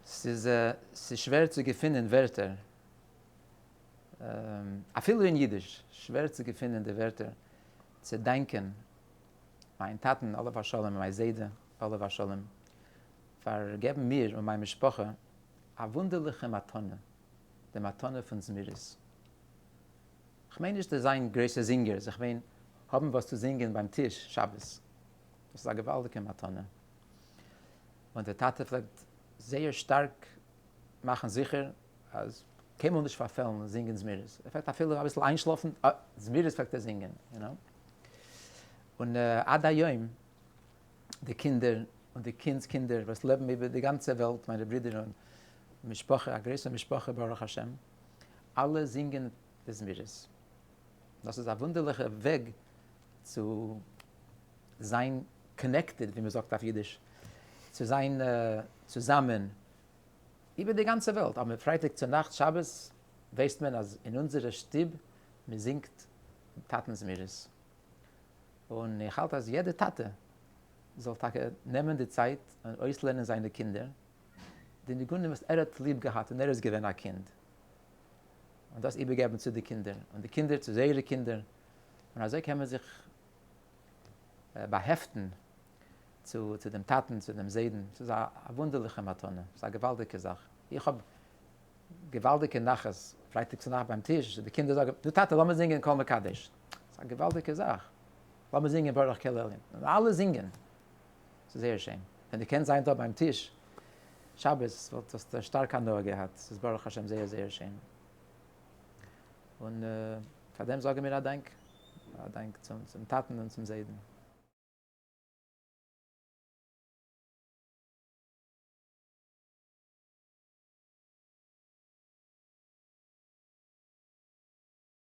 ס'איז שווער צו געפינען ווערטער, אפילו אין אידיש, שווער צו געפינען די ווערטער צו דאנקען מיין טאטן עליו השלום און מיין זיידע עליו השלום פאר געבן מיר און מיין משפחה א וואונדערליכע מתנה, די מתנה פון זמירות. כ'מיין נישט צו זיין גרויסע זינגערס, איך מיין האבן וואס צו זינגען ביים טיש שבת. דאס איז א געוואלדיגע מתנה. און דער טאטע פלעגט זייער שטארק מאכן זיכער אז קיינמאל נישט פארפעלן זינגען זמירות. ער פלעגט אפילו אביסל איינשלאפן, אה, זמירות פלעגט ער זינגען, you know. און עד היום, די קינדער און די קינדס קינדער וואס לעבן איבער די גאנצע וועלט, מיינע ברידער און משפחה, א גרויסע משפחה ברוך השם, אלע זינגען די זמירות. דאס איז א וואונדערליכע וועג צו זיין connected, ווי מען זאגט אויף אידיש, צו זיין צוזאמען איבער די גאנצע וועלט, אבער פרייטאג צו נאכט שבת ווייסט מען אז אין אונזערע שטוב מען זינגט טאטן זמירות, און איך האלט אז יעדע טאטע זאל טאקע נעמען די צייט און אויסלערנען זיינע קינדער די ניגונים וואס ער האט ליב געהאט ווען ער איז געווען א קינד, און דאס איבערגעבן צו די קינדער, און די קינדער צו זייערע קינדער, און אזוי קען מען זיך באהעפטן צו דעם טאטן, צו דעם זיידן, ס'איז א וואונדערליכע מתנה, ס'איז א געוואלדיגע זאך, איך האב געוואלדיגע נחת פרייטאג צונאכט ביים טיש, די קינדער זאגן, נו טאטע לאמיר זינגען כל מקדש, ס'איז א געוואלדיגע זאך, לאמיר זינגען ברוך קל עליון, און אלע זינגען, ס'איז זייער שיין, ווען דו קענסט זיין דא ביים טיש שבת וואלט האסטו שטארק הנאה געהאט, ס'איז ברוך השם זייער זייער שיין, און פאר דעם זאגן מיר א דאנק, א דאנק צום טאטן און צום זיידן.